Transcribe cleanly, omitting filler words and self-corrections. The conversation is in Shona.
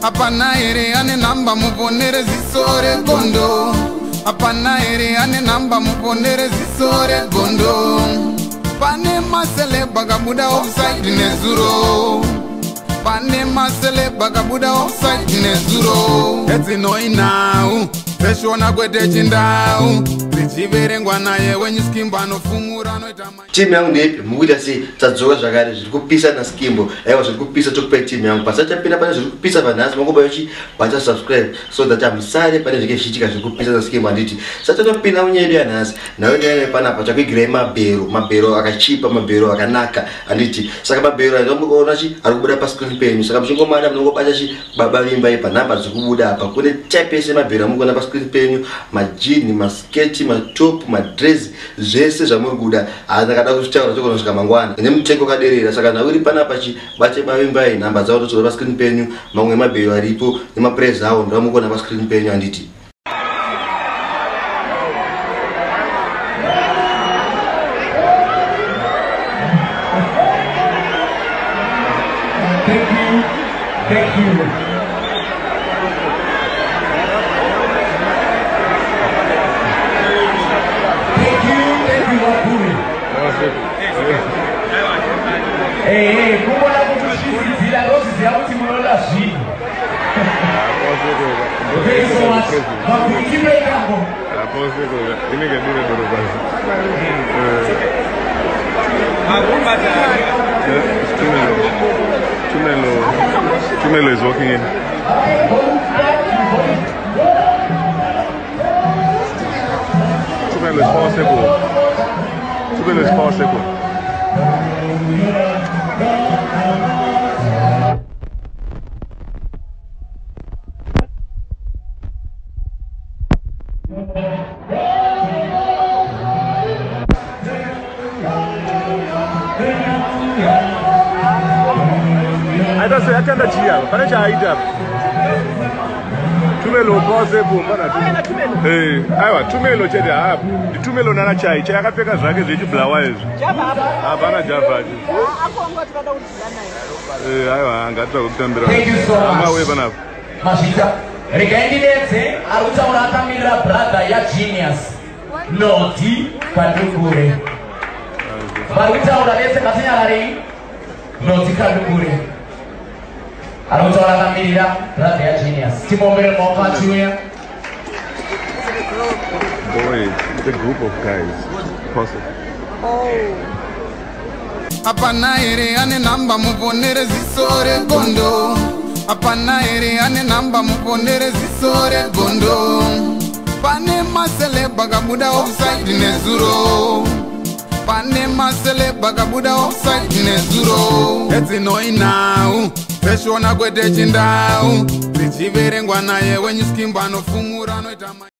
Hapana here ane nhamba muponere ziso regondo. Hapana here ane nhamba muponere ziso regondo. Pane maceleb akabuda offside nezuro. Pane maceleb akabuda offside nezuro. Edzinoi nhau dzeshona kwete chindau dzichiverengwa naye wenyu Skimbo anofumura anoita. Timu yangu ndeipi? Mukuita sei? Tadzoka zvakare, zviri kupisa naSkimbo. Aiwa, zviri kupisa, tokupai timu yangu. Pasachapinda pane zviri kupisa panhasi, mangoba yochi bata subscribe so that hamusare pane zvinenge zvichiitika zviri kupisa naSkimbo, handiti? Sachatopinda munyaya yedu yanhasi, nayo ndiyane panapa takuigirai mabhero, mabhero akachipa, mabhero akanaka, handiti? Saka mabhero andinoona chi ari kubuda pascreen penyu, saka muchingomada munongobata chi Baba Vimbai panhamba dziri kubuda apa. Kune type yese mabhero amukuona pascreen penyu, majini, masketi, matop, madress, zvese zvamuri kuda. Ndakada kuzvitaura tokonosvika mangwana nemutengo wakaderera. Saka nhau iri panapa chi bate Bavimbai, nhamba dzavo todzora pascreen penyu, mamwe emabhero aripo nemapress awo ndoamukuona pascreen penyu, handiti? Thank you. Thank you. Thank you. Thank you, Vakuri. Hey, kumbona kukushizidzira, ndoziziva kuti munoda zvinhu. Thank you so much. Vakuri, tipei kambo. Inenge dure doro pasi. Tumelo. Tumelo. Tumelo is walking in. Tumelo is possible. Tumelo is possible. Aita sei atanda chii apa? Pane chaaita apa. Tumelo possible mana. Eh, aiwa Tumelo chete hapa. Nditumelo nana chai. Chai akapfeka zvake zvechiblawa izvi. Hapana Java. Eh, aiwa ngatira kutambira. Thank you so much. Amawe panapa. Mazvita. Regai ndidedze ari kutaura akamirira brother yaGenius, Nodi Kandukure. Vari kutaura vese ngatinyararei. Nodi Kandukure ari kutaura akamirira brother yaGenius. Timombere maoko achiuya. Boys, it's a group of guys. Possible. Hapana here ane nhamba muponere ziso regondo. Hapana here ane nhamba muponere ziso regondo. Pane maceleb akabuda offside nezuro. Pane maceleb akabuda offside nezuro. Edzinoi nhau dzeshona kwete chindau dzichiverengwa naye wenyu Skimbo anofumura anoita.